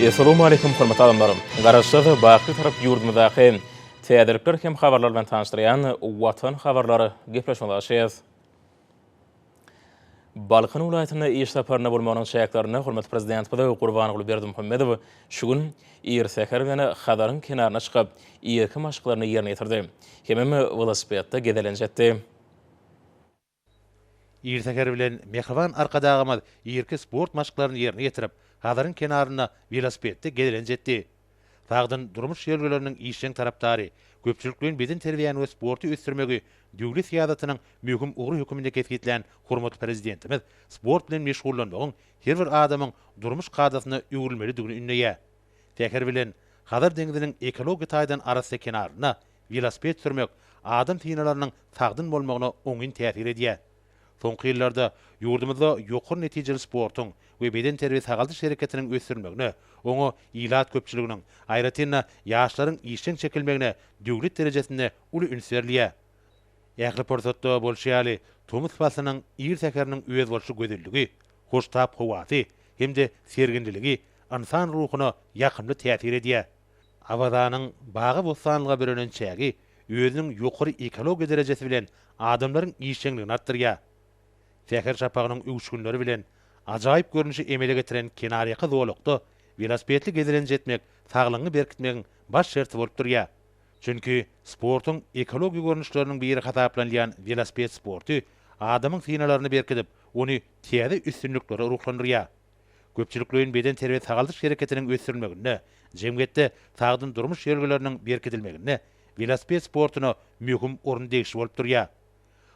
Essalawmaleýkum hormatly adamlar! Garaşsyz, baky Bitarap ýurdumyzdaky täzelikler hem habarlar bilen tanyşdyrýan Watan habarlar gepleşigimize başlaýarys. Balkan welaýatynda iş saparynda bolmagynyň çäklerinde hormatly Prezidentimiz Gurbanguly Berdimuhamedow şu gün ir säher bilen Hazaryň kenaryna çykyp, irki maşklaryny ýerine ýetirdi hemem welosipedde gezelenç etdi. Ir säher bilen mähriban Arkadagymyz irki sport maşklaryny ýerine ýetirip, Hazaryň kenarynda welosipedde gezelenç etdi. Sagdyn durmuş ýörelgeleriniň işjeň tarapdary, köpçülikleýin bedenterbiýäni we sporty ösdürmegi döwlet syýasatynyň möhüm ugry hökmünde kesgitlän hormatly Prezidentimiz sport bilen meşgullanmagyň her bir adamyň durmuş kadasyna öwrülmelidigini ündeýär. Säher bilen Hazar deňziniň ekologiýa taýdan arassa kenarynda welosiped sürmek adam synalarynyň sagdyn bolmagyna oňyn täsir edýär. Soňky ýyllarda ýurdumyzda ýokary netijeli sportuň we bedenterbiýe-sagaldyş hereketiniň ösdürilmegine, oňa ilat köpçüliginiň, aýratyn-da, ýaşlaryň işjeň çekilmegine döwlet derejesinde uly üns berilýär. Ähli pursatda bolşy ýaly, tomus paslynyň ir säheriniň özboluşly gözelligi, hoştap howasy hem-de serginliligi ynsan ruhuna ýakymly täsir edýär. Awazanyň bagy-bossanlyga bürenen çägi özüniň ýokary ekologiýa derejesi bilen adamlaryň işjeňligini artdyrýar. Säher şapagynyň öwüşginleri bilen ajaýyp görnüşi emele getiren kenarýaka zolakda welosipedli gezelenç etmek saglygyňy berkitmegiň baş şerti bolup durýar. Çünki sportuň ekologiýa görnüşleriniň biri hasaplanylýan welosiped sporty adamyň synalaryny berkidip, ony täze üstünliklere ruhlandyrýar. Köpçülikleýin bedenterbiýe-sagaldyş hereketiniň ösdürilmeginde, jemgyýetde sagdyn durmuş ýörelgeleriniň berkidilmeginde welosiped sportuna möhüm orun degişli bolup durýar.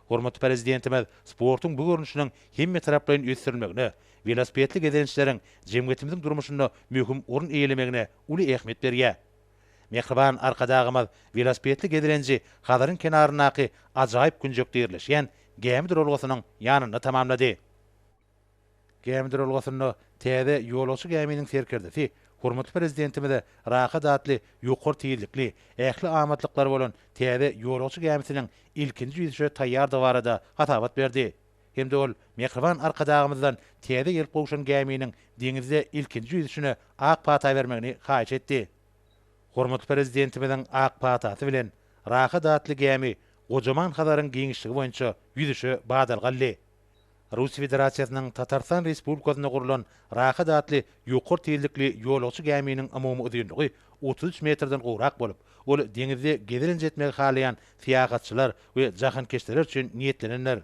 Hormatly Prezidentimiz sportuň bu görnüşiniň hemmetaraplaýyn ösdürilmegine, welosipedli gezelençleriň jemgyýetimiziň durmuşynda möhüm orun eýelemegine uly ähmiýet berýär. Mähriban Arkadagymyz welosipedli gezelenji Hazaryň kenaryndaky ajaýyp künjekde ýerleşýän gämi duralgasynyň ýanynda tamamlady. Gämi duralgasynda täze ýolagçy gäminiň serkerdesi hormatly Prezidentimize Rahat atly ýokary tizlikli, ähli amatlyklary bolan täze ýolagçy gämisiniň ilkinji ýüzüşe taýýardygy barada hasabat berdi hem-de ol mähriban Arkadagymyzdan täze gelip gowşan gäminiň deňizde ilkinji ýüzüşine ak pata bermegini haýyş etdi. Hormatly Prezidentimiziň ak patasy bilen Rahat atly gämi gojaman Hazaryň giňişligi boýunça ýüzüşe badalga aldy. Russiýa Federasiýasynyň Tatarystan Respublikasynda gurlan Rahat atly ýokary tizlikli ýolagçy gäminiň umumy uzynlygy 33 metrden gowrak bolup, ol deňizde gezelenç etmegi halaýan syýahatçylar we jahankeşdeler üçin niýetlenendir.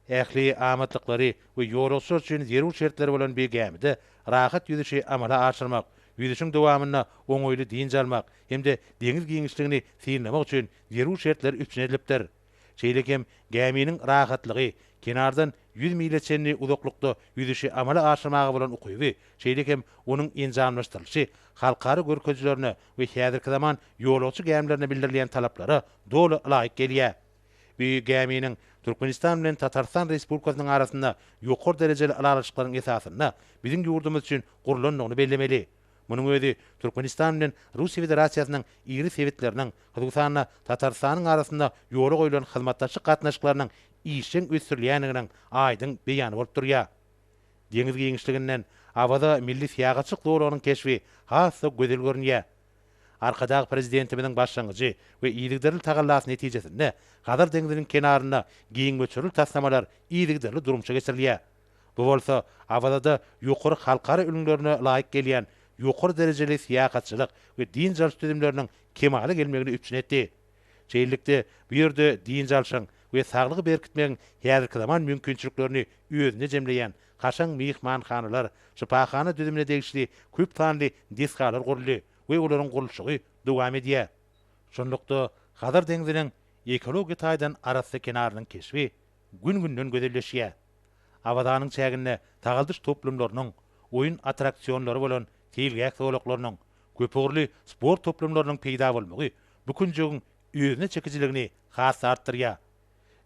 Ähli amatlyklary we ýolagçylar üçin zerur şertleri bolan bi gämide rahat ýüzüşi amala aşyrmak, ýüzüşiň dowamynda oňaýly dynç almak hem-de deňiz giňişligini synlamak üçin zerur şertler üpjün edilipdir. Şeýle hem gäminiň rahatlygy, kenardan ýüz mile çenli uzaklykda ýüzüşi amala aşyrmaga bolan ukyby, şeýle hem onuň enjamlaşdyrylyşy halkara görkezijilerine we häzirki zaman ýolagçy gämilerine bildirilýän talaplara doly ylaýyk gelýär. Bu gäminiň Türkmenistan bilen Tatarystan Respublikasynyň arasynda ýokary derejeli ylalaşyklaryň esasynda biziň ýurdumyz üçin gurlandygyny bellemeli. Munuň özi Türkmenistan bilen Russiýa Federasiýasynyň iri sebitleriniň, hususan-da, Tatarystanyň arasynda ýola goýlan hyzmatdaşlyk gatnaşyklarynyň işjeň ösdürilýändiginiň aýdyň beýany bolup durýar. Deňiz giňişliginden Awaza milli syýahatçylyk zolagynyň keşbi has-da gözel görünýär. Arkadag Prezidentimiziň başlangyjy we yzygiderli tagallasy netijesinde Hazar deňziniň kenarynda giň möçberli taslamalar yzygiderli durmuşa geçirilýär. Bu bolsa Awazada ýokary halkara ülňülerine laýyk gelýän ýokary derejeli syýahatçylyk we dynç alyş düzümleriniň kemala gelmegini üpjün etdi. Şeýlelikde, bu ýerde dynç alşyň we saglygy berkitmegiň häzirki zaman mümkinçiliklerini özünde jemleýän kaşaň myhmanhanalar, şypahana düzümine degişli köp sanly desgalar guruldy we olaryň gurluşygy dowam edýär. Şunlukda, Hazar deňziniň ekologiýa taýdan arassa kenarynyň keşbi gün-günden gözelleşýär. Awazanyň çäginde sagaldyş toplumlarynyň, oýun attraksionlary bolan seýilgäh zolaklarynyň, köpugurly sport toplumlarynyň peýda bolmagy bu künjegiň özüne çekijiligini has-da artdyrýar.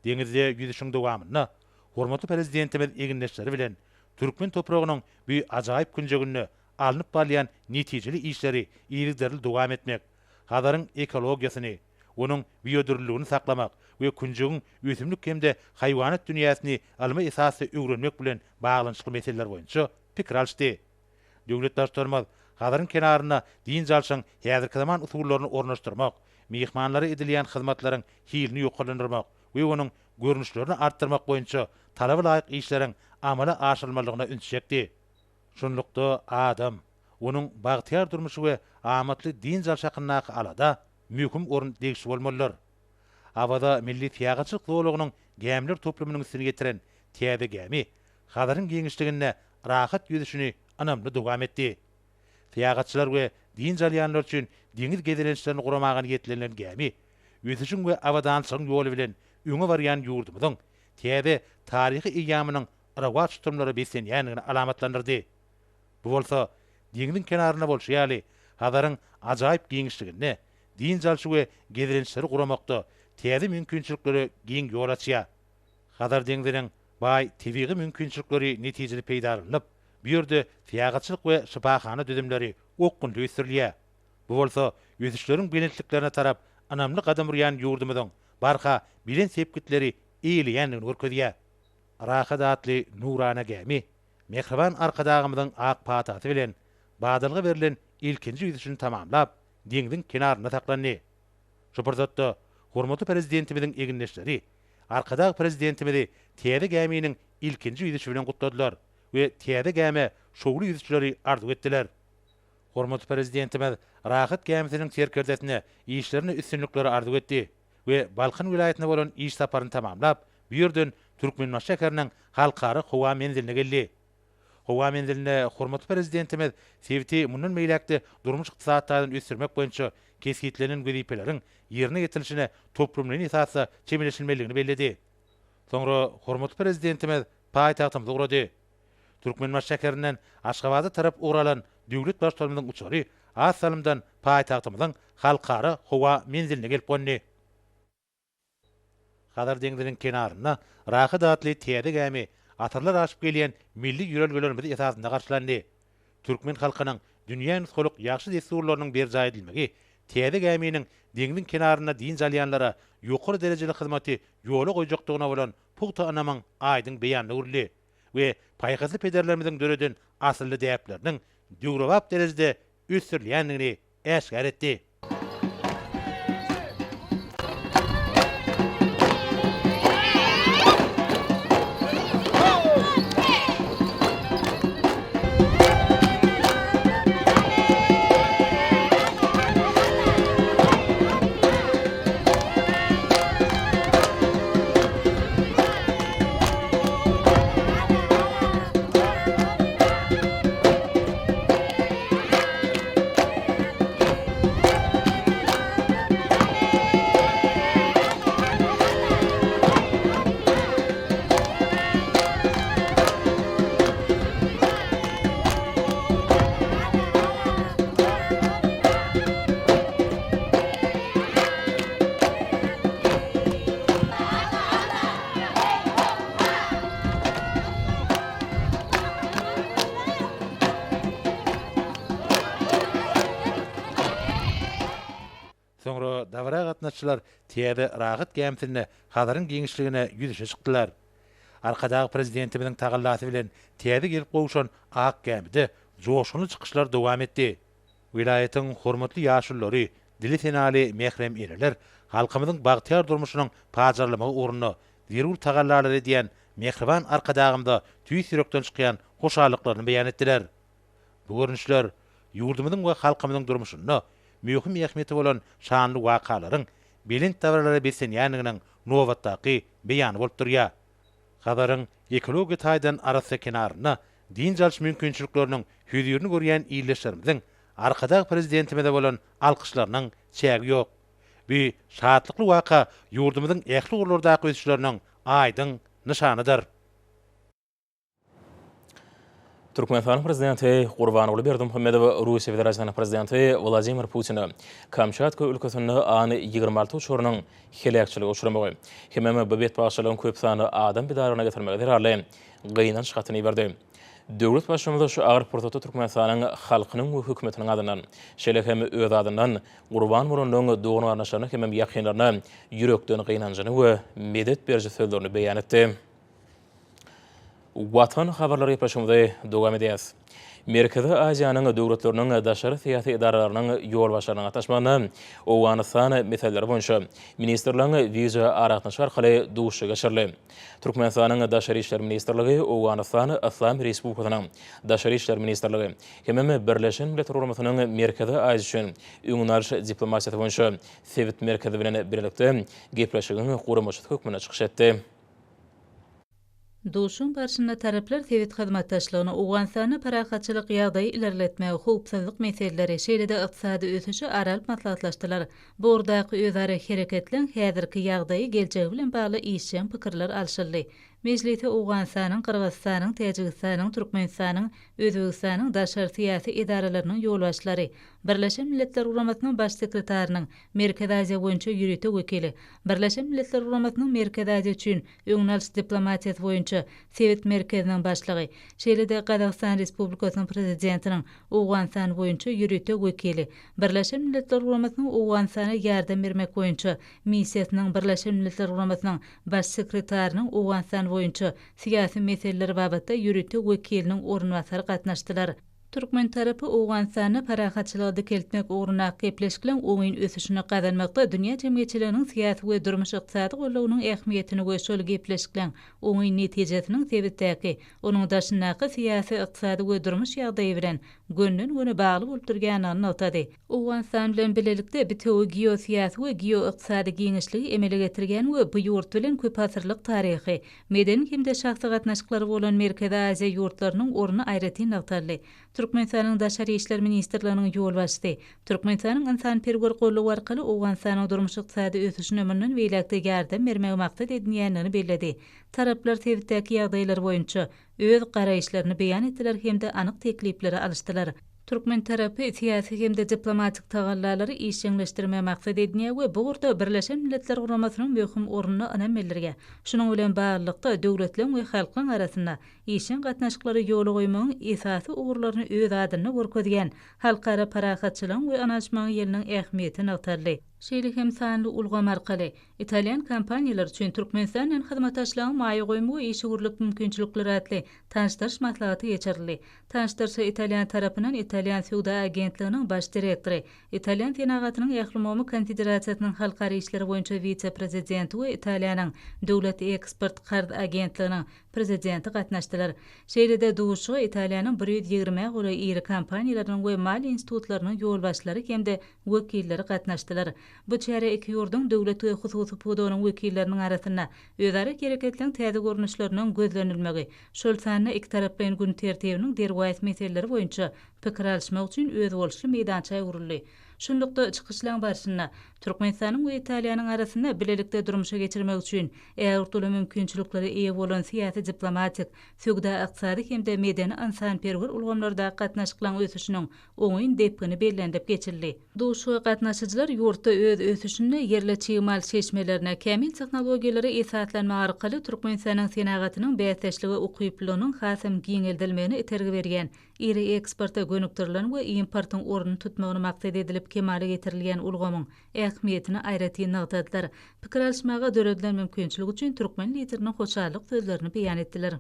Deňizde ýüzüşiň dowamynda hormatly Prezidentimiz egindeşleri bilen türkmen topragynyň bu ajaýyp künjeginde alnyp barylýan netijeli işleri yzygiderli dowam etmek, Hazaryň ekologiýasyny, onuň biodürlüligini saklamak we künjegiň ösümlik hem-de haýwanat dünýäsini ylmy esasda öwrenmek bilen baglanyşykly meseleler boýunça pikir alyşdy. Döwlet Baştutanymyz. Hazaryň kenarynda dynç alşyň häzirki zaman usullaryny ornaşdyrmak, myhmanlara edilýän hyzmatlaryň hilini ýokarlandyrmak we onuň görnüşlerini artdyrmak boýunça talaba laýyk işleriň amala aşyrylmalydygyna ünsi çekdi. Şunlukda, adam, onuň bagtyýar durmuşy we amatly dynç alşy hakyndaky alada möhüm orun degişli bolmalydyr. Awaza milli syýahatçylyk zolagynyň gämiler toplumynyň üstüni ýetiren täze gämi Hazaryň giňişliginde rahat ýüzüşini ynamly dowam etdi. Syýahatçylar we dynç alýanlar üçin deňiz gezelençlerini guramaga niýetlenilen gämi ösüşiň we abadançylygyň ýoly bilen öňe barýan ýurdumyzyň täze taryhy eýýamynyň rowaç tutumlara beslenýändigini alamatlandyrdy. Bu bolsa, deňziň kenarynda bolşy ýaly, Hazaryň ajaýyp giňişliginde dynç alşy we gezelençleri guramakda täze mümkinçiliklere giň ýol açýar. Hazar deňziniň baý tebigy mümkinçilikleri netijeli peýdalanylyp, bu ýerde syýahatçylyk we şypahana düzümleri okgunly ösdürilýär. Bu bolsa ösüşleriň belentliklerine tarap ynamly gadam urýan ýurdumyzyň barha belent sepgitleri eýeleýändigini görkezýär. Rahat atly nurana gämi mähriban Arkadagymyzyň ak patasy bilen badalga berlen ilkinji ýüzüşini tamamlap, deňziň kenarynda saklandy. Şu pursatda hormatly Prezidentimiziň egindeşleri Arkadag Prezidentimizi täze gäminiň ilkinji ýüzüşi bilen gutladylar we täze gämä şowly ýüzüşleri arzuw etdiler. Hormatly Prezidentimiz Rahat gämisiniň serkerdesine işlerinde üstünlikleri arzuw etdi we Balkan welaýatyna bolan iş saparyny tamamlap, bu ýerden Türkmenbaşy şäheriniň Halkara howa menziline geldi. Howa menzilinde hormatly Prezidentimiz sebiti mundan beýläk-de durmuş-ykdysady taýdan ösdürmek boýunça kesgitlenen wezipeleriň ýerine ýetirilişine toplumlaýyn esasda çemeleşilmelidigini belledi. Soňra hormatly Prezidentimiz paýtagtymyza ugrady. Türkmenbaşy şäherinden Aşgabada tarap ugur alan döwlet Baştutanymyzyň uçary az salymdan paýtagtymyzyň Halkara howa menziline gelip gondy. Hazar deňziniň kenarynda Rahat atly täze gämi asyrlar aşyp gelýän milli ýörelgelerimiz esasynda garşylandy. Türkmen halkynyň dünýä nusgalyk ýagşy dessurlarynyň berjaý edilmegi täze gäminiň deňziň kenarynda dynç alýanlara ýokary derejeli hyzmaty ýola goýjakdygyna bolan pugta ynamyň aýdyň beýanyna öwrüldi we paýhasly pederlerimiziň döreden asylly däpleriniň döwrebap derejede ösdürilýändigini äşgär etdi. Soňra dabara gatnaşyjylar täze rahat gämisinde Hazaryň giňişligine ýüzüşe çykdylar. Arkadag Prezidentimiziň tagallasy bilen täze gelip gowşan ak gämide joşgunly çykyşlar dowam etdi. Welaýatyň hormatly ýaşululary, dili senaly mährem eneler halkymyzyň bagtyýar durmuşynyň pajarlamagy ugrunda zerur tagallalary edýän mähriban Arkadagymyza tüýs ýürekden çykýan hoşallyklaryny beýan etdiler. Bu görnüşler ýurdumyzyň we halkymyzyň durmuşynda möhüm ähmiýeti bolan şanly wakalaryň belent dabaralara beslenýändiginiň nobatdaky beýany bolup durýar. Hazaryň ekologiýa taýdan arassa kenarynda dynç alyş mümkinçilikleriniň hözirini görýän ildeşlerimiziň Arkadag Prezidentimize bolan alkyşlarynyň çägi ýok. Bu şatlykly waka ýurdumyzyň ähli ugurlardaky ösüşleriniň aýdyň nyşanydyr. Türkmenistanyň Prezidenti Gurbanguly Berdimuhamedow Russiýa Federasiýasynyň Prezidenti Wladimir Putine Kamçatka ülkesinde An-26 uçarynyň heläkçilige uçramagy hemem bu betbagtçylygyň köp sanly adam bidarygyna getirmegi zerarly gynanç hatyny iberdi. Döwlet Baştutanymyz şu agyr pursatda Türkmenistanyň halkynyň we hökümetiniň adyndan, şeýle hem öz adyndan gurban bolanlaryň dogan-garyndaşlaryna hemem ýakynlaryna ýürekden gynanjyny we medet beriji sözlerini beýan etdi. Watan habarlary gepleşigimizi dowam edýäris. Merkezi Aziýanyň döwletleriniň daşary syýasy edaralarynyň ýolbaşçylarynyň gatnaşmagynda Owganystan meseleleri boýunça ministrligiň wideo aragatnaşyk arkaly duşuşygy geçirildi. Türkmenistanyň Daşary işler ministrligi Owganystan Yslam Respublikasynyň Daşary işler ministrligi hemem Birleşen Milletler Guramasynyň Merkezi Aziýa üçin öňüni alyş diplomatiýasy boýunça sebit merkezi bilen birlikde gepleşigiň guramaçysy hökmünde çykyş etdi. Duşuşygyň barşynda taraplar sebit hyzmatdaşlygyny, Owganystanda parahatçylyk ýagdaýy ilerletmegi, howpsuzlyk meseleleri, şeýle-de ykdysady ösüşi ara alyp maslahatlaşdylar. Bu ugurdaky özara hereketleň häzirki ýagdaýy, geljegi bilen bagly işjeň pikirler alşyldy. Mejlise Owganystanyň, Gyrgyzystanyň, Täjigistanyň, Türkmenistanyň, Özbegistanyň daşary syýasy edaralarynyň ýolbaşçylary, Birleşen Milletler Guramasynyň Baş sekretarynyň Merkezi Aziýa boýunça ýörite wekili, Birleşen Milletler Guramasynyň Merkezi Aziýa üçin öňüni alyş diplomatiýasy boýunça sebit merkeziniň başlygy, şeýle-de Gazagystan Respublikasynyň Prezidentiniň Owganystan boýunça ýörite wekili, Birleşen Milletler Guramasynyň Owganystana ýardam bermek boýunça Missiýasynyň Birleşen Milletler Guramasynyň Baş sekretarynyň Owganystan boýunça syýasy meseleler babatda ýörite wekiliniň orunbasary gatnaşdylar. Türkmen tarapy Owganystanda parahatçylygy dikeltmek ugrundaky gepleşikleň oňyn ösüşini gazanmakda dünýä jemgyýetçiliginiň syýasy we durmuş-ykdysady goldawynyň ähmiýetini we şol gepleşikleň oňyn netijesiniň sebitdäki, onuň daşyndaky syýasy, ykdysady we durmuş ýagdaýy bilen gönden-göni bagly bolup durýandygyny nygtady. Owganystan bilen bilelikde bitewi geosyýasy we geoykdysady giňişligi emele getirýän we bu ýurt bilen köpasyrlyk taryhy, Medeni hem-de şahsy gatnaşyklary bolan Merkezi Aziýa ýurtlarynyň orny aýratyn nygtaldy. Türkmenistanyň Daşary işler ministrliginiň ýolbaşçysy Türkmenistanyň ynsanperwer goldawy arkaly Owganystanyň durmuş-ykdysady ösüşine mundan beýläk-de ýardam bermegi maksat edinýändigini belledi. Taraplar sebitdäki ýagdaýlar boýunça öz garaýyşlaryny beýan etdiler hem-de anyk teklipleri alyşdylar. Türkmen tarapy syýasy hem-de diplomatik tagallalary işjeňleşdirmegi maksat edinýär we bu ugurda Birleşen Milletler Guramasynyň möhüm ornuna ynam bildirýär. Şunuň bilen baglylykda, döwletleriň we halklaryň arasynda işjeň gatnaşyklary ýola goýmagyň esasy ugurlaryny öz adynda görkezýän Halkara parahatçylygyň we ynanyşmagyň ýylynyň ähmiýeti nygtaldy. Şeýle hem sanly ulgam arkaly italýan kompaniýalary üçin Türkmenistan bilen hyzmatdaşlygyň maýa goýum we işewürlik mümkinçilikleri atly tanyşdyryş maslahaty geçirildi. Tanyşdyryşa italýan tarapyndan Italýan söwda agentliginiň baş direktory, Italýan senagatynyň ählumumy konfederasiýasynyň halkara işleri boýunça wise-prezidenti we Italiýanyň Döwlet eksport karz agentliginiň prezidenti gatnaşdylar. Şeýle-de duşuşyga Italiýanyň 120-ä golaý iri kompaniýalarynyň we maliýe institutlarynyň ýolbaşçylary hem-de wekilleri gatnaşdylar. Bu çäre iki ýurduň döwlet we hususy pudagynyň wekilleriniň arasynda özara hereketleriň täze görnüşleriniň gözlenilmegi, şol sanda ikitaraplaýyn gün tertibiniň derwaýys meseleleri boýunça pikir alyşmak üçin özboluşly meýdança öwrüldi. Şunlukda, çykyşlaryň barşynda Türkmenistanyň we Italiýanyň arasynda bilelikde durmuşa geçirmek üçin ägirt uly mümkinçiliklere eýe bolan syýasy-diplomatik, söwda-ykdysady hem-de medeni-ynsanperwer ulgamlardaky gatnaşyklaryň ösüşiniň oňyn depgini bellenilip geçildi. Duşuşyga gatnaşyjylar ýurtda öz ösüşinde ýerli çig mal çeşmelerine, kämil tehnologiýalara esaslanmak arkaly Türkmenistanyň senagatynyň bäsdeşlige ukyplylygynyň hasam giňeldilmegine itergi berýän iri eksporta gönükdirilen we importyň ornuny tutmagyny maksat edilip kemala getirilýän ulgamyň ähmiýetini aýratyn nygtadylar. Pikir alyşmaga döredilen mümkinçilik üçin türkmen Liderine hoşallyk sözlerini beýan etdiler.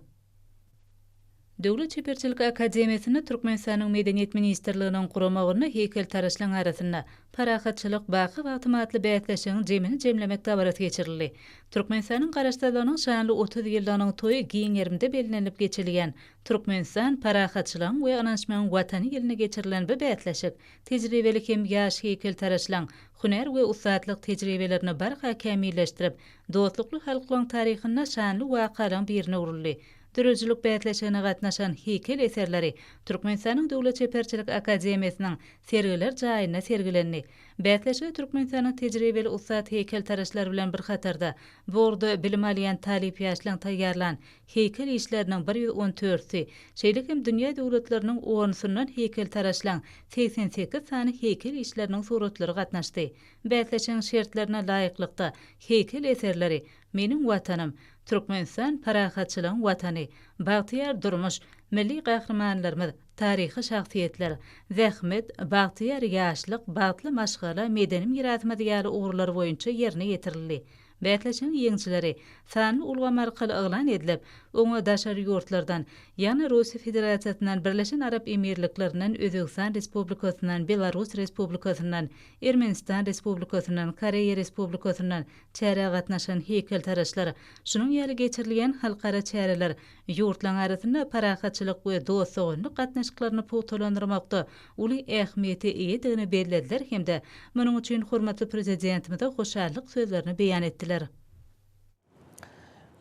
Döwlet çeperçilik akademiýasynda Türkmenistanyň Medeniýet ministrliginiň guramagynda heýkeltaraşlaryň arasynda Parahatçylyk, baky bagtym atly bäsleşigiň jemini jemlemek dabarasy geçirildi. Türkmenistanyň Garaşsyzlygynyň şanly 30 ýyllygynyň toýy giň gerimde bellenilip geçilýän Türkmenistan, parahatçylygyň we ynanyşmagyň Watany ýylynda geçirilen bu bäsleşik tejribeli hem ýaş heýkeltaraşlaryň hünär we ussatlyk tejribelerini barha kämilleşdirip, dostlukly halklaryň taryhynda şanly wakalaryň birine öwrüldi. Döredijilik bäsleşigine gatnaşan heýkel eserleri Türkmenistanyň Döwlet çeperçilik akademiýasynyň Sergiler jaýynda sergilendi. Bäsleşige Türkmenistanyň tejribeli ussat heýkeltaraşlary bilen bir hatarda, bu ugurda bilim alýan talyp ýaşlaryň taýýarlan heýkel işleriniň bir 114-si, şeýle hem dünýä döwletleriniň onusyndan heýkeltaraşlaryň 88 sany heýkel işleriniň suratlary gatnaşdy. Bäsleşigiň şertlerine laýyklykda, heýkel eserleri Meniň Watanym, Türkmenistan parahatçylygyň Watany, Bagtyýar durmuş, Milli gahrymanlarymyz, Taryhy şahsyýetler, Zähmet, Bagtyýar ýaşlyk, Bagtly maşgala, Medeni mirasymyz ýaly ugurlar boýunça ýerine ýetirildi. Bäsleşigiň ýeňijileri sanly ulgam arkaly yglan edilip, oňa daşary ýurtlardan, ýagny Russiýa Federasiýasyndan, Birleşen Arap Emirliklerinden, Özbegistan Respublikasyndan, Belarus Respublikasyndan, Ermenistan Respublikasyndan, Koreýa Respublikasyndan çärä gatnaşan heýkeltaraşlar, şunuň ýaly geçirilýän halkara çäreler ýurtlaryň arasynda parahatçylyk we dost-doganlyk gatnaşyklaryny pugtalandyrmakda uly ähmiýete eýedigini bellediler hem-de munuň üçin hormatly Prezidentimize hoşallyk sözlerini beýan etdiler.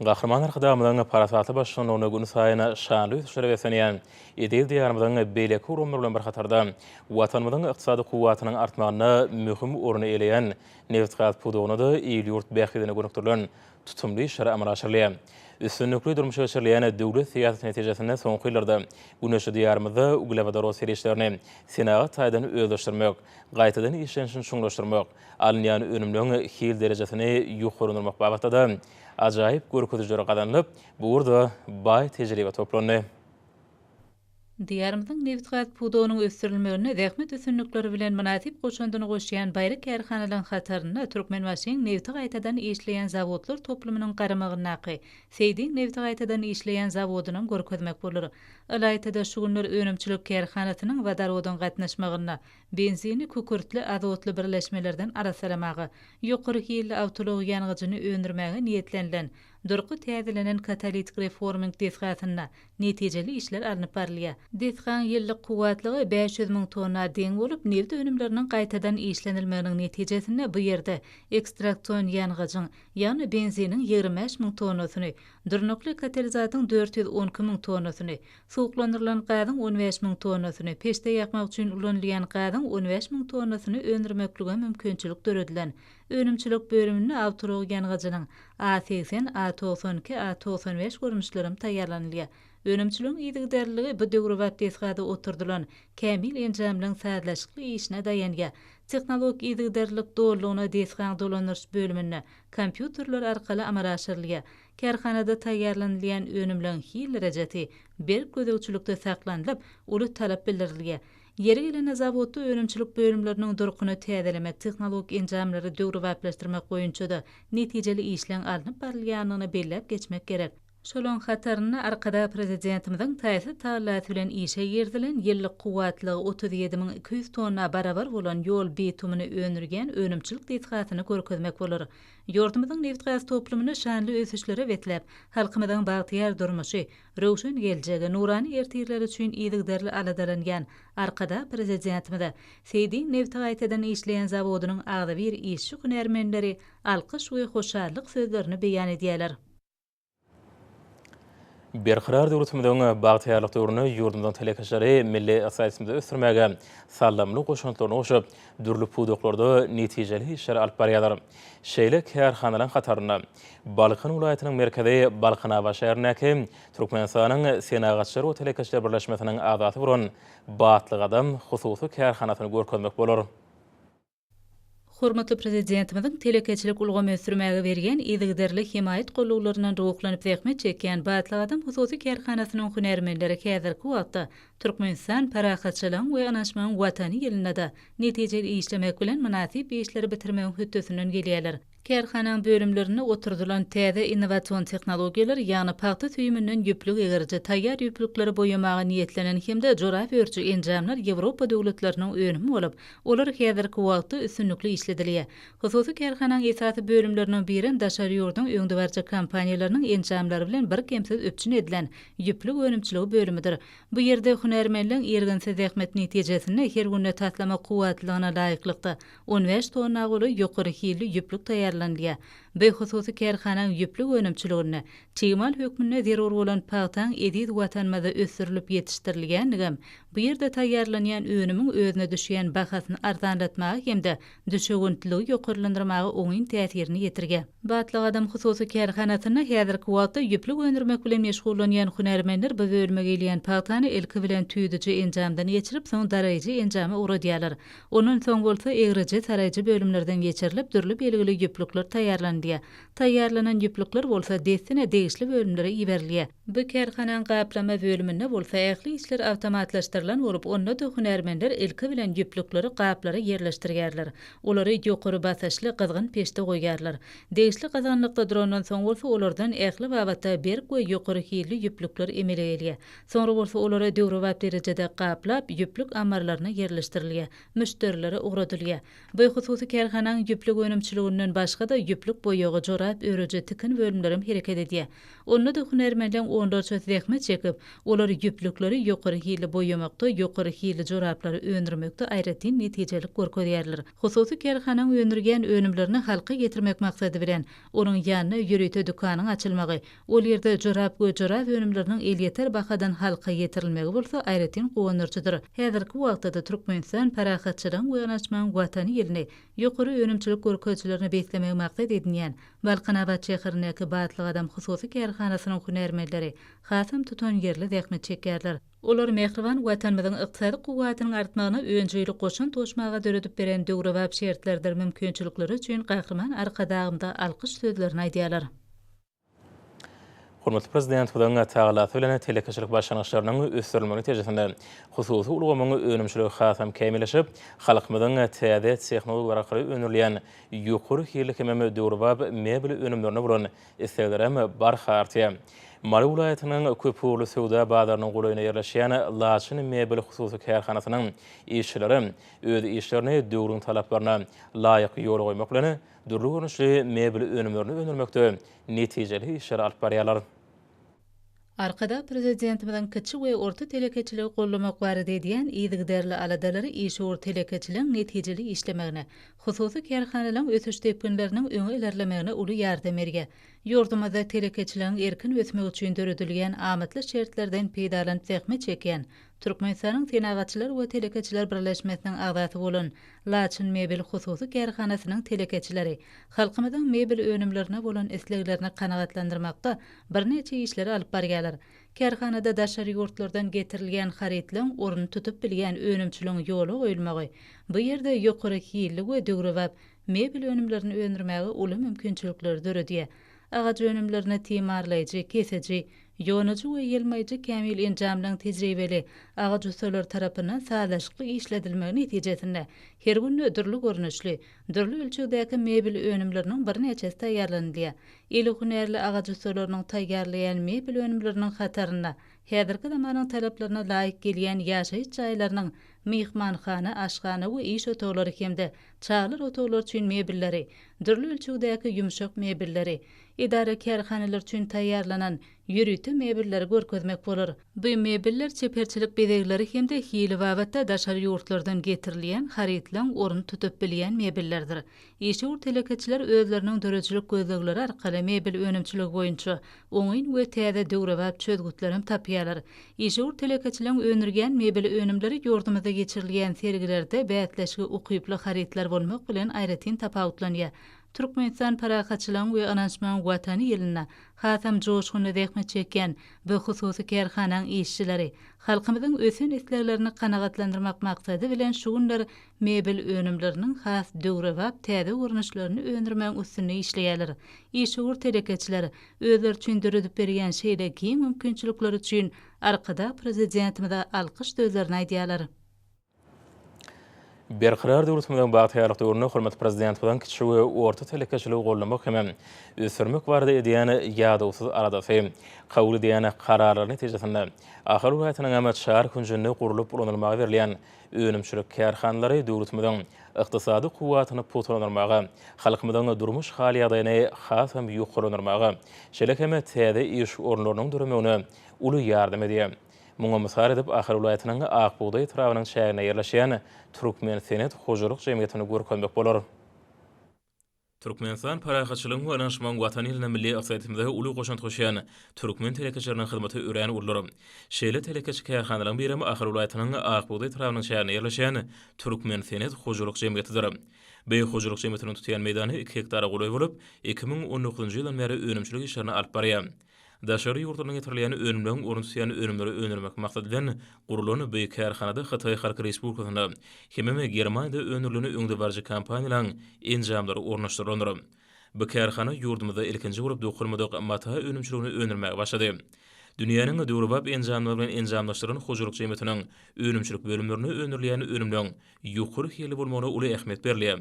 Gahryman Arkadagymyzyň parasatly baştutanlygynda günsaýyn şanly ösüşlere beslenýän eziz Diýarymyzyň beýleki ulgamlar bilen bir hatarda, Watanymyzyň ykdysady kuwwatynyň artmagynda möhüm orny eýeleýän nebitgaz pudagynda-da il-ýurt bähbidine gönükdirilen tutumly işler amala aşyrylýar. Üstünlikli durmuşa geçirilýän döwlet syýasaty netijesinde soňky ýyllarda güneşli Diýarymyzda uglewodorod serişdelerini senagat taýdan özleşdirmek, gaýtadan işlenişini çuňlaşdyrmak, alynýan önümleň hil derejesini ýokarlandyrmak babatda-da ajaýyp görkezijiler gazanylyp, bu ugurda baý tejribe toplandy. Diýarymyzyň nebitgaz pudagynyň ösdürilmeginde zähmet üstünlikleri bilen mynasyp goşandyny goşýan baýry kärhanalaryň hatarynda Türkmenbaşyň nebiti gaýtadan işleýän zawodlar toplumynyň garamagyndaky Seýdiň nebiti gaýtadan işleýän zawodynam görkezmek bolar. Ylaýta-da şu günler önümçilik kärhanasynyň wodorodyň gatnaşmagynda benzini kükürtli azotly birleşmelerden arassalamaga, ýokary hilli awtoulag ýangyjyny öndürmäge niýetlenilen durky täzelenen katalitik reforming desgasynda netijeli işler alnyp barylýar. Desgaň ýyllyk kuwwatlygy 500 müň tonna deň bolup, nebit önümleriniň gaýtadan işlenilmeginiň netijesinde bu ýerde ekstraksion ýangyjyň, ýagny benziniň 25 müň tonnasyny, durnukly katalizatyň 412 müň tonnasyny, suwuklandyrylan gazyň 15 müň tonnasyny, peçde ýakmak üçin ulanylýan gazyň 15 müň tonnasyny öndürmeklige mümkinçilik döredilen. Önümçilik bölüminde awtoulag ýangyjynyň A 80, A 92, A 95 görnüşlerem taýýarlanylýar. Önümçiligiň yzygiderliligi bu döwrebap desgada oturdylan kämil enjamlaryň sazlaşykly işine daýanýar. Tehnologik yzygiderlilik dolulygyna desgaň dolandyryş bölüminde kompýuterler arkaly amala aşyrylýar. Kärhanada taýýarlanylýan önümleň hil derejesi berk gözegçilikde saklanylyp, uly talap bildirilýär. Ýeri gelende, zawodda önümçilik bölümleriniň durkuny täzelemek, tehnologik enjamlary döwrebaplaşdyrmak boýunça-da netijeli işleň alnyp barylýandygyny belläp geçmek gerek. Şolaryň hatarynda Arkadag Prezidentimiziň taýsyz tagallasy bilen işe girizilen, ýyllyk kuwwatlygy 37 200 tonna barabar bolan ýol bitumyny öndürýän önümçilik desgasyny görkezmek bolar. Ýurdumyzyň nebitgaz toplumyny şanly ösüşlere besläp, halkymyzyň bagtyýar durmuşy, Röwşen geljegi, nurana ertirleri üçin yzygiderli aladalanýan Arkadag Prezidentimize Seýdiň nebti gaýtadan işleýän zawodynyň agzybir işçi-hünärmenleri alkyş we hoşallyk sözlerini beýan edýärler. Berkarar döwletimiziň bagtyýarlyk döwründe ýurdumyzyň telekeçileri milli ykdysadyýetimizi ösdürmäge saldamly goşantlaryny goşup, dürli pudaklarda netijeli işleri alyp barýarlar. Şeýle kärhanalaryň hatarynda Balkan welaýatynyň merkezi Balkanabat şäherindäki Türkmenistanyň Senagatçylar we telekeçiler birleşmesiniň agzasy bolan Batly gadam hususy kärhanasyny görkezmek bolar. Hormatly Prezidentimiziň telekeçilik ulgamy ösdürmäge berýän yzygiderli hemaýat gollawlaryndan ruhlanyp zähmet çekýän Batly gadam hususy kärhanasynyň hünärmenleri häzirki wagtda Türkmenistan parahatçylygyň we ynanyşmagyň Watany ýylynda-da netijeli işlemek bilen mynasyp işleri bitirmegiň hötdesinden gelýärler. Kärhananyň bölümlerinde oturdylan täze innowasion tehnologiýalar, ýagny pagta süýüminden ýüplük egiriji, taýýar ýüplükleri boýamaga niýetlenen hem-de jorap örüji enjamlar Ýewropa döwletleriniň önümi bolup, olar häzirki wagtda üstünlikli işledilýär. Hususy kärhananyň esasy bölümleriniň birem daşary ýurduň öňdebaryjy kompaniýalarynyň enjamlary bilen birkemsiz üpjün edilen ýüplük önümçiligi bölümidir. Bu ýerde hünärmenleň irginsiz zähmeti netijesinde her günde taslama kuwwatlylygyna laýyklykda 15 tonna golaý ýokary hilli ýüplük taýýarlanylýar. Bu hususy kärhanaň ýüplük önümçiliginde çig mal hökmünde zerur bolan pagtaň eziz Watanymyzda ösdürilip ýetişdirilýändigem bu ýerde taýýarlanýan önümiň özüne düşýän bahasyny arzanlatmaga hem-de düşewüntliligi ýokarlandyrmaga oňyn täsirini ýetirýär. Batly gadam hususy kärhanasynda häzirki wagtda ýüplük öndürmek bilen meşgullanýan hünärmenler bu bölüme gelýän pagtany ilki bilen. bilen tüýdüji enjamdan geçirip, soň daraýjy enjama ugradýarlar. Ondan soň bolsa egriji, saraýjy bölümlerden geçirilip, dürli belgili ýüplükler taýýarlanylýar. Taýýarlanan ýüplükler bolsa dessine degişli bölümlere iberilýär. Bu kärhanaň gaplama bölüminde bolsa ähli işler awtomatlaşdyrylan bolup, onda-da hünärmenler ilki bilen ýüplükleri gaplara ýerleşdirýärler. Olary ýokary basyşly gyzgyn peçde goýýarlar. Degişli gyzgynlykda durandan soň bolsa olardan ähli babatda berk we ýokary hilli ýüplükler emele gelýär. Soňra bolsa olary döwrebap derejede gaplap, ýüplük ammarlaryna ýerleşdirilýär, müşderilere ugradylýar. Bu hususy kärhanaň ýüplük önümçiliginden başga-da ýüplük boýagy, jorap örüji, tikin bölümlerem hereket edýär. Onda-da hünärmenleň onlarçasy zähmet çekip, olar ýüplükleri ýokary hilli boýamakda, ýokary hilli joraplary öndürmekde aýratyn netijelik görkezýärler. Hususy kärhanaň öndürýän önümlerini halka ýetirmek maksady bilen, onuň ýanyna ýörite dükanyň açylmagy, ol ýerde jorap we jorap önümleriniň elýeter bahadan halka ýetirilmegi bolsa aýratyn guwandyryjydyr. Häzirki wagtda-da Türkmenistan parahatçylygyň we ynanyşmagyň Watany ýylyny ýokary önümçilik görkezijilerine beslemegi maksat edinýän Balkanabat şäherindäki Batly gadam hususy kärhanasynyň hünärmenleri hasam tutanýerli zähmet çekýärler. Olar mähriban Watanymyzyň ykdysady kuwwatynyň artmagyna önjeýli goşant goşmaga döredip beren döwrebap şertlerdir mümkinçilikleri üçin Gahryman Arkadagymyza alkyş sözlerini aýdýarlar. Hormatly Prezidentimiziň tagallasy bilen telekeçilik başlangyçlarynyň ösdürilmegi netijesinde hususy ulgamyň önümçiligi hasam kämilleşip, halkymyzyň täze tehnologiýalar arkaly öndürilýän ýokary hilli hemem döwrebap mebel önümlerine bolan isleglerem barha artýar. Mary welaýatynyň köpugurly söwda bazarynyň golaýynda ýerleşýän Laçyn mebel hususy kärhanasynyň işçileri öz işlerini döwrüň talaplaryna laýyk ýola goýmak bilen, dürli görnüşli mebel önümlerini öndürmekde netijeli işleri alyp barýarlar. Arkadag Prezidentimiziň kiçi we orta telekeçiligi goldamak barada edýän yzygiderli aladalary işewür telekeçiligiň netijeli işlemegine, hususy kärhanalaryň ösüş depginleriniň öňe ilerlemegine uly ýardam berýär. Ýurdumyzda telekeçiligiň erkin ösmegi üçin döredilýän amatly şertlerden peýdalanyp zähmet çekýän Türkmenistanyň Senagatçylar we telekeçiler birleşmesiniň agzasy bolan Laçyn mebel hususy kärhanasynyň telekeçileri halkymyzyň mebel önümlerine bolan isleglerini kanagatlandyrmakda birnäçe işleri alyp barýarlar. Kärhanada daşary ýurtlardan getirilýän harytlaryň ornuny tutup bilýän önümçiligiň ýola goýulmagy bu ýerde ýokary hilli we döwrebap mebel önümlerini öndürmäge uly mümkinçilikleri döredýär. Agaç önümlerini timarlaýjy, kesiji, ýonujy we ýylmaýjy kämil enjamlaryň tejribeli agaç ussalary tarapyndan sazlaşykly işledilmegi netijesinde her günde dürli görnüşli, dürli ölçegdäki mebel önümleriniň birnäçesi taýýarlanylýar. Eli hünärli agaç ussalarynyň taýýarlaýan mebel önümleriniň hatarynda häzirki zamanyň talaplaryna laýyk gelýän ýaşaýyş jaýlarynyň myhmanhana, aşhana we iş otaglary hem-de çagalar otaglary üçin mebelleri, dürli ölçegdäki ýumşak mebelleri, edara-kärhanalar üçin taýýarlanan ýörite mebelleri görkezmek bolar. Bu mebeller çeperçilik bezegleri hem-de hili babatda daşary ýurtlardan getirilýän harytlaryň ornuny tutup bilýän mebellerdir. Işewür telekeçiler özleriniň döredijilik gözlegleri arkaly mebel önümçiligi boýunça oňyn we täze döwrebap çözgütlerem tapýarlar. Işewür telekeçileriň öndürýän mebel önümleri ýurdumyzda geçirilýän sergilerde bäsleşige ukyply harytlar bolmak bilen aýratyn tapawutlanýar. Türkmenistan parahatçylygyň we ynanyşmagyň Watany ýylynda hasam joşgunly zähmet çekýän bu hususy kärhanaň işçileri halkymyzyň ösen isleglerini kanagatlandyrmak maksady bilen şu günler mebel önümleriniň has döwrebap täze görnüşlerini öndürmegiň üstünde işleýärler. Işewür telekeçiler özleri üçin döredip berýän şeýle giň mümkinçilikler üçin Arkadag Prezidentimize alkyş sözlerini aýdýarlar. Berkarar döwletimiziň bagtyýarlyk döwründe hormatly Prezidentimiziň kiçi we orta telekeçiligi goldamak hem ösdürmek barada edýän ýadawsyz aladasy, kabul edýän kararlary netijesinde Ahal welaýatynyň hem çar künjünde gurlup ulanylmaga berilýän önümçilik kärhanalary döwletimiziň ykdysady kuwwatyny pugtalandyrmaga, halkymyzyň durmuş hal-ýagdaýyny hasam ýokarlandyrmaga, şeýle hem täze iş orunlarynyň döremegine uly ýardam edýär. Muňa mysal edip, Ahal welaýatynyň Ak bugdaý etrabynyň çäginde ýerleşýän Türkmensenet hojalyk jemgyýetini görkezmek bolar. Türkmenistan parahatçylygyň we ynanyşmagyň Watany ýylynda milli ykdysadyýetimize uly goşant goşýan türkmen telekeçileriniň hyzmaty örän uludyr. Şeýle telekeçi kärhanalaryň birem Ahal welaýatynyň Ak bugdaý etrabynyň çäginde ýerleşýän Türkmensenet hojalyk jemgyýetidir. Bu hojalyk jemgyýetiniň tutýan meýdany iki gektara golaý bolup, 2019-njy ýyldan bäri önümçilik işlerini alyp barýar. Daşary ýurtlardan getirilýän önümleriň ornuny tutýan önümleri öndürmek maksady bilen gurlan bu kärhanada Hytaý Halk Respublikasynda hemem Germaniýada öndürilen öňdebaryjy kompaniýalaryň enjamlary ornaşdyrylandyr. Bu kärhana ýurdumyzda ilkinji bolup dokalmadyk mata önümçiligini öndürmäge başlady. Dünýäniň döwrebap enjamlary bilen enjamlaşdyrylan hojalyk jemgyýetiniň önümçilik bölümlerinde öndürilýän önümleriň ýokary hilli bolmagyna uly ähmiýet berilýär.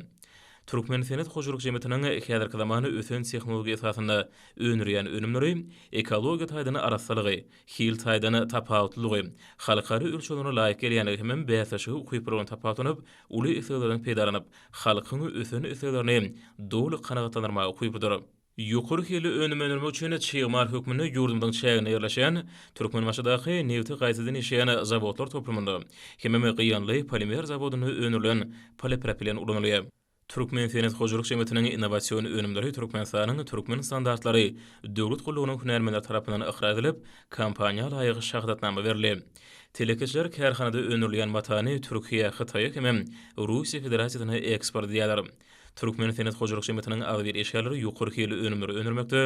Türkmensenet hojalyk jemgyýetiniň häzirki zaman ösen tehnologiýa esasynda öndürýän önümleri ekologiýa taýdan arassalygy, hil taýdan tapawutlylygy, halkara ölçeglerine laýyk gelýänligi hemem bäsleşige ukyplylygy bilen tapawutlanyp, uly isleglerden peýdalanyp, halkyň ösen isleglerini doly kanagatlandyrmaga ukyplydyr. Ýokary hilli önüm öndürmek üçin çig mal hökmünde ýurdumyzyň çäginde ýerleşýän Türkmenbaşydaky nebti gaýtadan işleýän zawodlar toplumynda hemem Gyýanly polimer zawodynda öndürilen polipropilen ulanylýar. Türkmensenet hojalyk jemgyýetiniň innowasion önümleri Türkmenistanyň Türkmen standartlary döwlet gullugynyň hünärmenleri tarapyndan ykrar edilip, kompaniýa laýyk şahadatnama berildi. Telekeçiler kärhanada öndürilýän matany Türkiýä, Hytaýa hemem Russiýa Federasiýasyna eksport edýärler. Türkmen senet hojalyk jemgyýetiniň agzybir işgärleri ýokary hilli önümleri öndürmekde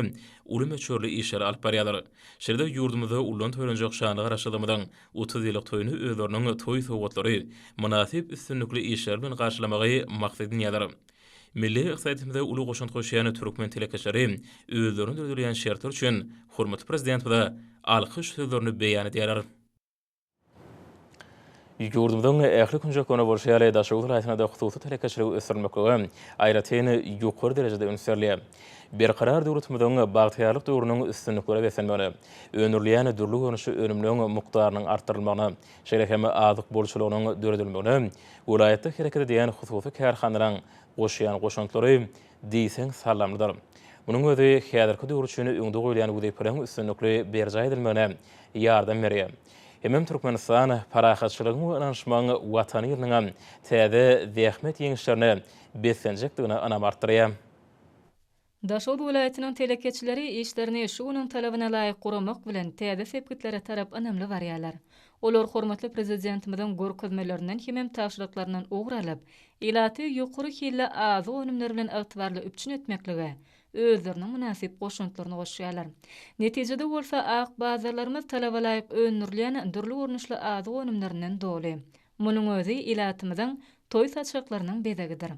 uly möçberli işleri alyp barýarlar. Şeýle-de ýurdumyzda ullan toýlanjak şanly Garaşsyzlygymyzyň 30 ýyllyk toýuny özleriniň toý sowgatlary, mynasyp üstünlikli işleri bilen garşylamagy maksat edinýärler. Milli ykdysadyýetimize uly goşant goşýan türkmen telekeçileri özlerine döredilýän şertler üçin hormatly Prezidentimize alkyş sözlerini beýan edýärler. Ýurdumyzyň ähli künjeklerinde bolşy ýaly, Daşoguz welaýatynda-da hususy telekeçiligi ösdürmeklige aýratyn ýokary derejede üns berilýär. Berkarar döwletimiziň bagtyýarlyk döwrüniň üstünliklere beslenmegine, öndürilýän dürli görnüşli önümleriň mukdarynyň artdyrylmagyna, şeýle hem azyk bolçulygynyň döredilmegine welaýatda hereket edýän hususy kärhanalaryň goşýan goşantlary diýseň saldamlydyr. Munuň özi häzirki döwür üçin öňde goýulýan wezipeleriň üstünlikli berjaý edilmegine ýardam berýär. Hemem Türkmenistan parahatçylygyň we ynanyşmagyň Watany ýylynyňam täze zähmet ýeňişlerine beslenjekdigine ynam artdyrýar. Daşoguz welaýatynyň telekeçileri işlerini şu günüň talabyna laýyk guramak bilen, täze sepgitlere tarap ynamly barýarlar. Olar hormatly Prezidentimiziň görkezmelerinden hemem tabşyryklaryndan ugur alyp, ilaty ýokary hilli azyk önümleri bilen ygtybarly üpjün etmeklige özleriniň mynasyp goşantlaryny goşýarlar. Netijede bolsa ak bazarlarymyz talaba laýyk öndürilýän dürli görnüşli azyk önümlerinden doly. Munuň özi ilatymyzyň toý saçaklarynyň bezegidir.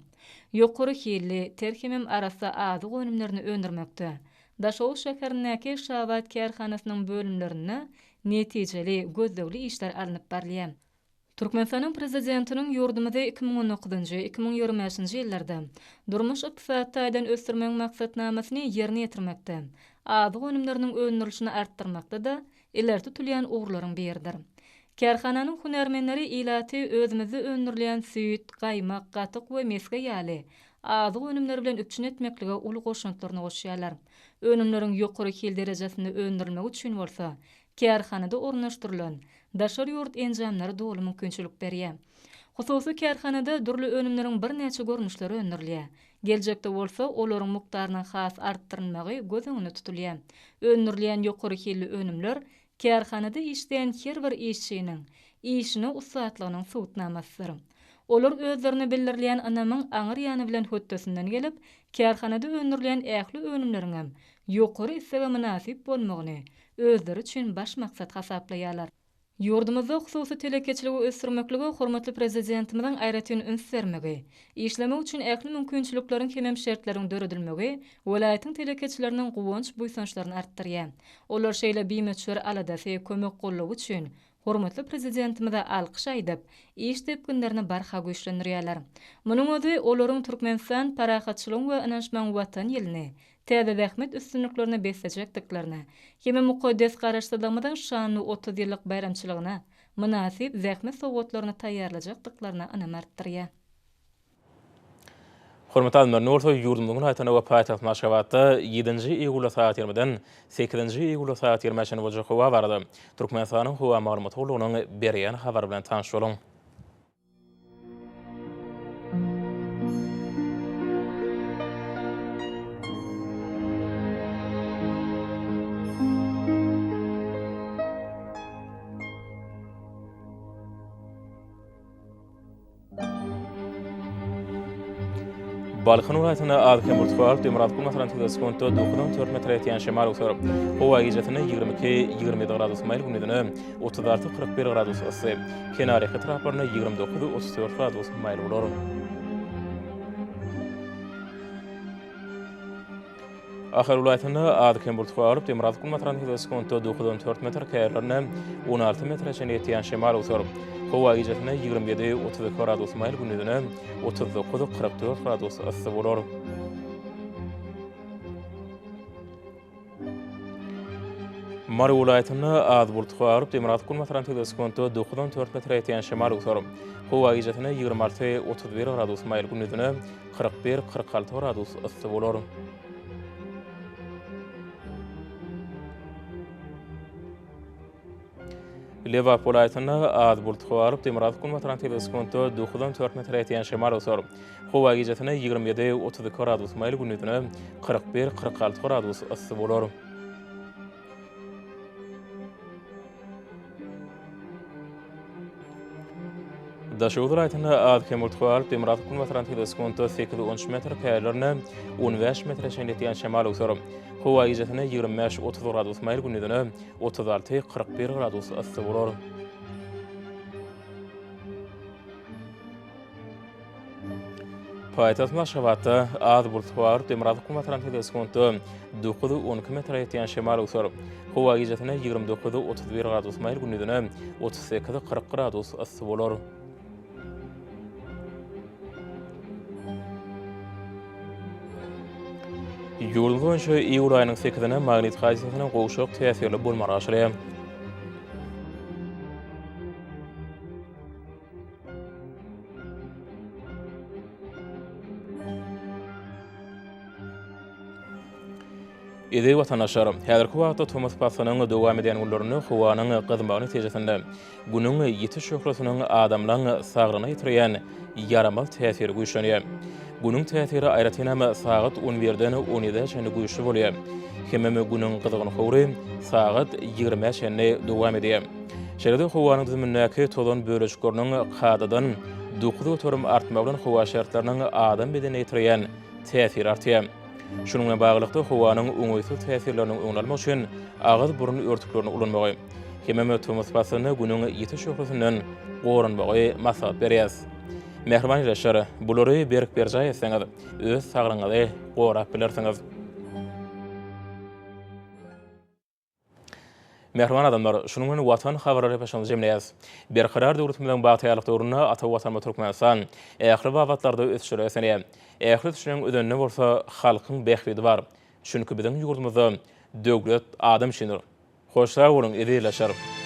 Ýokary hilli, ter hemem arassa azyk önümlerini öndürmekde Daşoguz şäherindäki Şabat kärhanasynyň bölümlerinde netijeli, gözlegli işler alnyp barylýar. Türkmenistanyň Prezidentiniň ýurdumyzy 2019-njy, 2025-nji ýyllarda durmuş-ykdysady taýdan ösdürmegiň maksatnamasyny ýerine ýetirmekde, azyk önümleriniň öndürilişini artdyrmakda-da ileri tutulýan ugurlaryň biridir. Kärhananyň hünärmenleri ilaty özümizde öndürilýän süýt, gaýmak, gatyk we mesge ýaly azyk önümleri bilen üpjün etmeklige uly goşantlaryny goşýarlar. Önümleriň ýokary hil derejesinde öndürilmegi üçin bolsa, kärhanada ornaşdyrylan daşary ýurt enjamlary doly mümkinçilik berýär. Hususy kärhanada dürli önümleriň birnäçe görnüşleri öndürilýär. Geljekde bolsa olaryň mukdarynyň has artdyrylmagy göz öňünde tutulýar. Öndürilýän ýokary hilli önümler kärhanada işleýän her bir işçiniň işine ussatlygynyň subutnamasydyr. Olar özlerine bildirilýän ynamyň aňyr ýany bilen hötdesinden gelip, kärhanada öndürilýän ähli önümleriňem ýokary islege mynasyp bolmagyny özleri üçin baş maksat hasaplaýarlar. Ýurdumyzda hususy telekeçiligi ösdürmeklige hormatly Prezidentimiziň aýratyn üns bermegi, işlemek üçin ähli mümkinçilikleriň hemem şertleriň döredilmegi welaýatyň telekeçileriniň guwanç-buýsançlaryny artdyrýar. Olar şeýle bimöçber aladasy, kömek-goldawy üçin hormatly Prezidentimize alkyş aýdyp, iş depginlerini barha güýçlendirýärler. Munuň özi olaryň Türkmenistan parahatçylygyň we ynanyşmagyň Watany ýylyny täze zähmet üstünliklerine beslejekdiklerine hem-de mukaddes Garaşsyzlygymyzyň şanly 30 ýyllyk baýramçylygyna mynasyp zähmet sowgatlaryny taýýarlajakdyklaryna ynam artdyrýar. Hormatly alymlar, indi bolsa ýurdumyzyň welaýatynda we paýtagtymyz Aşgabatda ýedinji iýulda sagat ýigrimiden sekizinji iýulda sagat ýigrimä çenli boljak howa barada Türkmenistanyň Howa maglumat gullugynyň berýän habary bilen tanyş boluň. Balkan welaýatynda az-kem bulut galyp, demirgazyk günbatardan tizligi sekuntda dokuzdan dört metre ýetýän şemal öwser. Howa gijesine 22, 27 gradus maýyl, gündizine 36, 41 gradus yssy. Kenarýaka etraplarynda 29, 34 gradus maýyl bolar. Ahal welaýatynda az-kem bulut galyp, demirgazyk günbatardan tizligi sekuntda dokuzdan dört metr, käýerlerinde 16 metre çenli ýetýän şemal öwser. Howa gijesine 27, 32 gradus maýyl, gündizine 39, 44 gradus yssy bolar. Mary welaýatynda az bulut galyp, demirgazyk günbatardan tizligi sekuntda dokuzdan dört metre ýetýän şemal öwser. Howa gijesine 26, 31 gradus maýyl, gündizine 41, 46 gradus yssy bolar. Lebap welaýatynda az bulut galyp, demirgazyk günbatardan tizligi sekuntda dokuzdan dört metre ýetýän şemal öwser. Howa gijesine 27, 32 gradus maýyl, gündizine 41, 46 gradus yssy bolar. Daşoguz welaýatynda az-kem bulut galyp, demirgazyk günbatardan tizligi sekuntda sekiz, on üç metr, käýerlerinde 15 metre çenli ýetýän şemal öwser. Howa gijesine 25, 30 gradus maýyl, gündizine 36, 41 gradus yssy bolar. Paýtagtymyz Aşgabatda az bulut bar, demirgazyk günbatardan tizligi sekuntda dokuz, 12 metre ýetýän şemal öwser. Howa gijesine 29, 31 gradus maýyl, gündizine 38, 40 gradus yssy bolar. Ýurdumyz boýunça iýul aýynyň sekizine magnit hadysasynyň gowşak täsirli bolmagy garaşylýar. Eziz watandaşlar! Häzirki wagtda tomus paslynyň dowam edýän günlerinde howanyň gyzmagy netijesinde Günüň ýiti şöhlesiniň adamlaň saglygyna ýetirýän ýaramaz täsiri güýçlenýär. Günüň täsiri aýratynam sagat on birden on ýedä çenli güýçli bolýar. Hemem Günüň gyzgyn howry sagat ýigrimä çenli dowam edýär. Şeýle-de howanyň düzümindäki tozan bölejikleriniň kadadan 9% artmagy bilen howa şertleriniň adam bedenine ýetirýän täsiri artýar. Şunuň bilen baglylykda, howanyň oňaýsyz täsirleriniň öňüni almak üçin agyz-burun örtüklerini ulanmagy, hemem tomus paslynda Günüň ýiti şöhlesinden goranmagy maslahat berýäris. Mähriban ildeşler, bulary berk berjaý etseňiz, öz saglygyňyzy gorap bilersiňiz. Mähriban adamlar, şunuň bilen Watan habarlar gepleşigimizi jemleýäris. Berkarar döwletimiziň bagtyýarlyk döwründe ata Watanymyz Türkmenistan ähli babatlarda ösüşlere beslenýär. Ähli ösüşleriň özeninde bolsa halkyň bähbidi bar. Çünki biziň ýurdumyzda döwlet adam üçindir. Hoş sag boluň, eziz ildeşler!